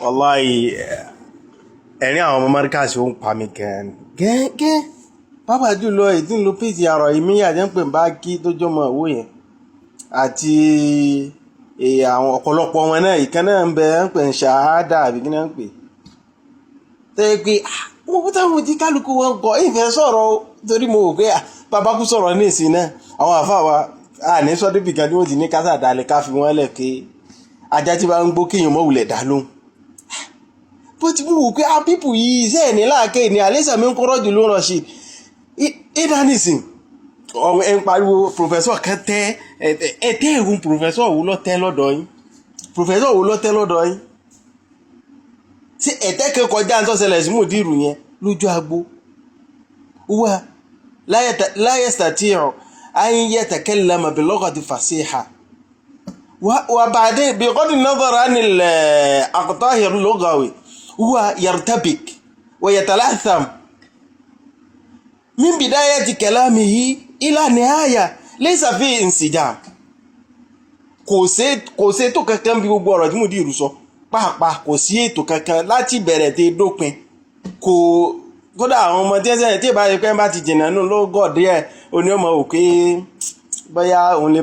Wàláhì, ẹ̀rín àwọn ọmọ Markaz ó ń pa mi gan gẹ́gẹ́, pàápàá jùlọ èyí tí ń lo péjì àrọ̀ ìmíyà jẹ́ ń pè bá kí tó jọmọ òwò yẹn àti àwọn ọ̀pọ̀lọpọ̀ wọn náà. Ìkan náà ń bẹ ń pè ń ṣàádà àbí kí náà ń pè tẹ́ pé wọ́n kú táwọn tí kálukú wọn kọ ìfẹ́ sọ̀rọ̀ o, torí mo wò pé bàbá kú sọ̀rọ̀ ní ìsìn náà, àwọn àfa wa àní sọ́dún bìkan tí wọ́n ti ní kásà dalẹ̀ ká fi wọ́n lẹ̀ pé ajá tí bá ń gbó kéèyàn mọ́ wulẹ̀ dá lóhùn. Bó ti mú wò pé ah, people yìí iṣẹ́ ẹ̀ ní láàkè ní àlẹ́sà mi ń kọ́rọ́ jù ló ń rọ̀ sí ìdánisìn ọ̀hún. Ẹ̀ ń pariwo professor kan tẹ́ ẹ tẹ́ ìhun. Professor wo ló tẹ́ lọ́dọ̀ yín? Professor wo ló tẹ́ lọ́dọ̀ yín? Ṣé ẹ̀tẹ́ kan kọjá ń tọ́sẹ̀lẹ̀ sí mùdírù yẹn lójú agbo wa? لا يستطيع أن يتكلم بلغة فصيحة، وبعدين بغض النظر عن الأخطاء اللغوي، هو يرتبك ويتلعثم من بداية كلامه إلى نهاية، ليس فيه انسجام. Kò sí ètò kankan bí gbogbo ọ̀rọ̀ tí mùdírù sọ pàápàá. Kò sí ètò kankan láti bẹ̀rẹ̀ dé dópin. Kò kódà àwọn ọmọ tí ẹsẹ̀ tí ìbá ṣe pé bá ti jìnnà nù ló gọ̀ díẹ̀, oní ọmọ wò pé bóyá òun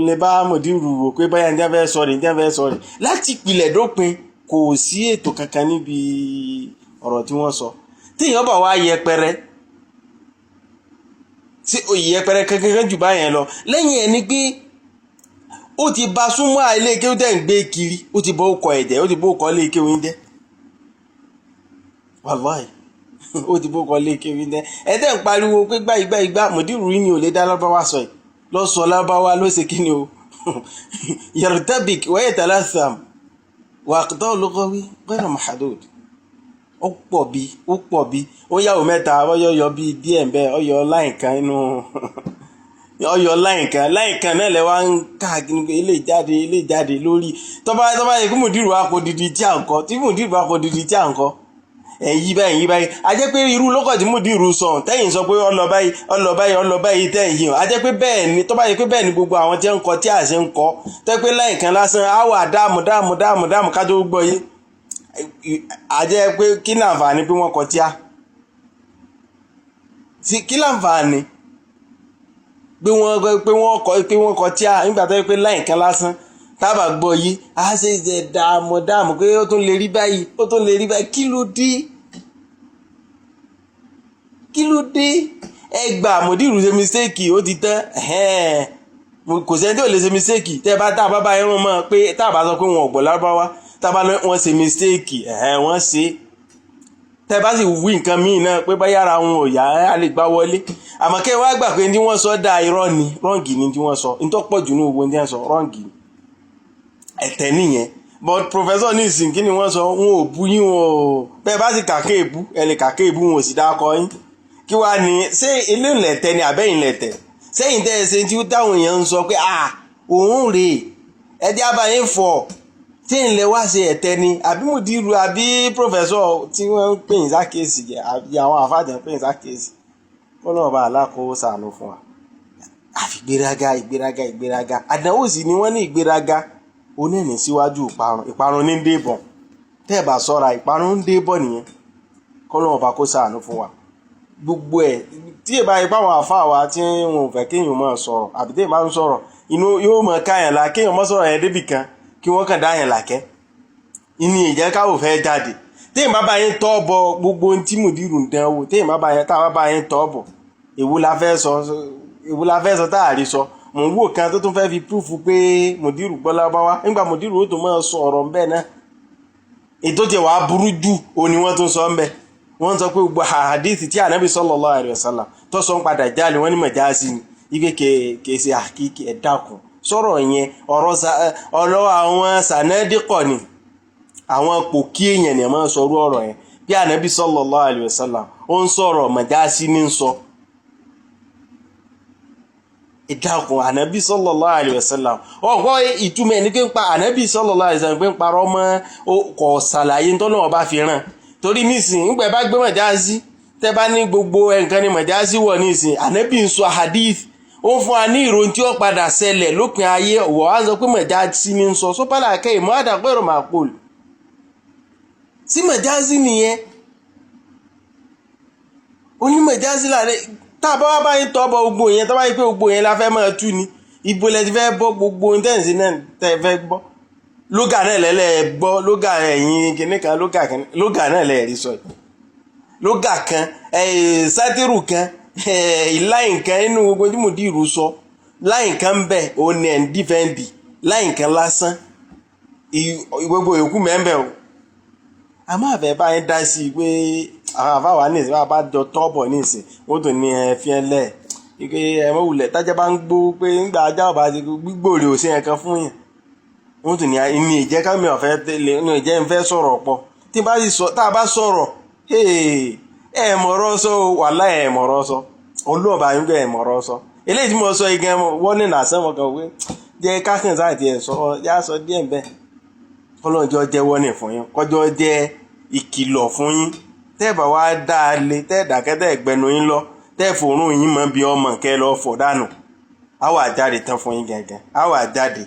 lè bá mùdírù wò pé bóyá ní fẹ́ sọ ní fẹ́ sọ ní. Láti ìpìlẹ̀ dópin, kò sí ètò kankan níbi ọ̀rọ̀ tí wọ́n sọ. Téèyàn bá wá yẹpẹrẹ sí yẹpẹrẹ kankan jù báyẹn lọ lẹ́yìn ẹ̀ ni pé ó ti ba súnmọ́ ilé kéwú tẹ̀ ń gbé kiri, ó ti bọ́ ọkọ̀ ẹ̀jẹ̀, ó ti bọ́ ọkọ̀ ilé kéwú ń jẹ́. Wàláì, ó ti bọ́ ọkọ̀ ilé kéwú ń jẹ́. Ẹ tẹ́ ń pariwo pé gbá igbá igbá, mùdírù yìí ni ò lè dá lábáwá sọ yìí lọ sọ lábáwá ló ṣe kí ni o. يرتبك ويتلعثم وأخطاء لغوي غير محدود. Ó pọ̀ bí, ó pọ̀ bí ó yàwó mẹ́ta, ó yọ bí díẹ̀ ń bẹ́, ó yọ line kan inú, ó yọ line kan, line kan náà lẹ wá ń káàkiri pé ilé jáde, ilé jáde lórí. Tọ́ba yẹ kí mùdírù wa kó didi tí à ń kọ́, tí mùdírù wa kó didi tí à ń kọ́, ẹ̀yí báyìí, yí báyìí, a jẹ́ pé irú lọ́kọ̀ tí mùdírù sọ tẹ́yìn sọ pé ọlọ báyìí, ọlọ báyìí, ọlọ báyìí tẹ́yìn yìí, a jẹ́ pé bẹ́ẹ̀ ni. Tọ́ba yẹ pé bẹ́ẹ̀ ni gbogbo àwọn tí ń kọ tí à ṣe ń kọ́ tẹ́ pé line kan lásán á wà dáàmú dáàmú dáàmú dáàmú ká tó gbọ́ yé, a jẹ́ pé kí ní àǹfààní pé wọ́n kọ tíá sí? Kí láǹfààní pé wọ́n kọ tíá nígbà tó yẹ pé line kan lásán tábà gbọ́ yé, á ṣe ṣe dààmú dààmú pé ó tún lè rí báyìí, ó tún lè rí báyìí? Kí ló dé? Kí ló dé? Ẹ gbà mùdírù ṣe mistake, ó ti tán. Kò sẹ́ni tí ò lè ṣe mistake. Tẹ́ bá tá a bá bá irun mọ́ pé tá a bá sọ pé wọn ò gbọ́ lárúbáwá, tá a bá ní wọ́n ṣe mistake, wọ́n ṣe. Tẹ́ bá sì wí nǹkan míì náà pé báyà ara wọn ò yá, á lè gbá wọlé. Àmọ́ kẹ́ ẹ wá gbà pé ní wọ́n sọ dá, irọ́ ni, wrong ni tí wọ́n sọ. Ní tó pọ̀ jù ní owó ní wọ́n sọ, wrong ni, ẹ̀tẹ̀ nìyẹn. But professor ní ìsìn, kí ni wọ́n sọ? Wọn ò bú yín, wọn ò bẹ́ẹ̀ bá sì kàké èbú, ẹ lè kàké èbú, wọn ò sì dákọ yín. Kí wàá ní ṣé ilé ìlẹ̀tẹ̀ ni àbẹ́yìn lẹ̀tẹ̀ sẹ́yìn tẹ́ ẹ ṣe tí táwọn èèyàn ń sọ pé ah, òun rèé, ẹ jẹ́ abayín fọ̀ tí ń lẹ wá ṣe ẹ̀tẹ́ ni, àbí mùdírù, àbí professor tí wọ́n ń pè ní sákèsì jẹ́, àbí àwọn àfáàjẹ́ ń pè ní sákèsì? Kọ́nà ọba aláàkó ṣàánú fún wa. Àfi ìgbéraga, ìgbéraga, ìgbéraga. Àdánwò sì ni wọ́n ní ìgbéraga onẹ́ni síwájú ìparun. Ìparun ní dé bọ̀. Tẹ́ ẹ̀ bá sọ́ra, ìparun ń dé bọ̀ nìyẹn. Kọ́nà ọba kó ṣàánú fún wa. Gbogbo ẹ̀ tí ì bá ipá àwọn àfáà wa tí wọn ò fẹ́ kéèyàn máa sọ̀rọ̀, àbí tí ì bá ń sọ̀rọ̀, inú yóò mọ̀ káyàn la, kéèyàn mọ́ sọ̀rọ̀ yẹn débì kan kí wọ́n kàn dá yẹn làkẹ́ ìní ìjẹ́ káwò fẹ́ jáde. Téèyàn bá bá yín tọ́ bọ gbogbo ohun tí mùdírù ń dán wò, téèyàn bá bá yín, tá a bá bá yín tọ́ bọ̀, èwo la fẹ́ sọ? Èwo la fẹ́ sọ tá a rí sọ? Mò ń wò kan tó tún fẹ́ fi proof pé mùdírù gbọ́ lárúbáwá nígbà mùdírù ó tún máa sọ ọ̀rọ̀ ńbẹ́ náà. Ètò tí wàá burú jù ó ní wọ́n tún sọ ńbẹ́. Wọ́n sọ pé gbogbo hadith tí ànábì sallallahu alaihi wasallam tó sọ ń padà jáde, wọ́n ní mọ̀jáàsí ni, ike kèsì àkíkì. Ẹ̀ dákun, sọ̀rọ̀ yẹn, ọ̀rọ̀ àwọn sànẹ́díkọ̀ ni, àwọn pòkí èèyàn ni ẹ̀ máa ń sọrú ọ̀rọ̀ yẹn bí ànábì sallallahu alaihi wasallam ó ń sọ̀rọ̀, mọ̀jáàsí ní ń sọ. Ìdákun, ànábì sallallahu alaihi wasallam, ọ̀pọ̀ ìtumọ̀ ẹni pé ń pa ànábì sallallahu alaihi wasallam pé ń parọ́ mọ́, kò ṣàlàyé tó náà bá fi ràn. Torí nísìn ńgbẹ́ bá gbé mọ̀jáàsí, tẹ́ bá ní gbogbo nǹkan ní mọ̀jáàsí wọ̀ nísìn, ànábì ń sọ hadith, ó ń fún wa ní ìròyìn tí ó padà ṣẹlẹ̀ lópin ayé, wọ̀ á sọ pé mọ̀jáàsí ní ń sọ sọ́pàlà kẹ́ ìmọ̀ àdàpọ̀ èrò màpòl. Sí mọ̀jásí nìyẹn, onímọ̀jásí láàrin. Tá a bá wá báyìí tọ́ bọ gbogbo yẹn, tó bá yẹ pé gbogbo yẹn la fẹ́ máa tú ni, ibo lẹ ti fẹ́ bọ́ gbogbo ohun tẹ́ǹsì náà tẹ́ fẹ́ gbọ́? Lógà náà lẹ́lẹ́ gbọ́ lógà ẹ̀yìn kìnnì kan, lógà kìnnì, lógà náà lẹ́ẹ̀rí sọ yìí, lógà kan, sátírù kan, line kan nínú gbogbo tí mùdírù sọ, line kan bẹ̀ ó ní ẹ̀ ń defend line kan lásán, gbogbo yòókù mẹ́ńbẹ̀ o. Àmọ́ àfẹ́ báyìí dá sí i pé àwọn àfáwà ní ìsìn bá jọ tọ́bọ̀ ní ìsìn, wọ́n tún ní ẹ fi ẹ lẹ̀ pé ẹ mọ̀ wulẹ̀ tájá bá ń gbó pé ńgbà ajá ọba ti gbígbòrè ò sí ẹ̀kan fún yẹn, wọ́n tún ní ní ìjẹ́ kámi ọ̀fẹ́ tẹ́lẹ̀ ní ìjẹ́ ń fẹ́ sọ̀rọ̀ pọ̀. Tí bá sì sọ, tá a bá sọ̀rọ̀, ẹ mọ̀rọ̀ sọ o, wàhálà, ẹ mọ̀rọ̀ sọ, olóòbá yín gbé ẹ mọ̀rọ̀ sọ. Eléyìí tí mo sọ yìí gan, wọ́n ní nàásán mọ̀ kàn pé jẹ́ kákàn sáà tiẹ̀ sọ, yá sọ díẹ̀ bẹ́ẹ̀, kọ́lọ́njọ́ jẹ́ wọ́nì fún yín, kọjọ́ jẹ́ ìkìlọ̀ fún yín. Tẹ́ ẹ bá wá dá a lé, tẹ́ ẹ dákẹ́, tẹ́ ẹ gbẹnu yín lọ, tẹ́ ẹ fòrùn yín mọ́ bí ọmọ kẹ́ ẹ lọ fọ̀ dànù, á wà jáde tán fún yín gẹ́gẹ́, á wà jáde.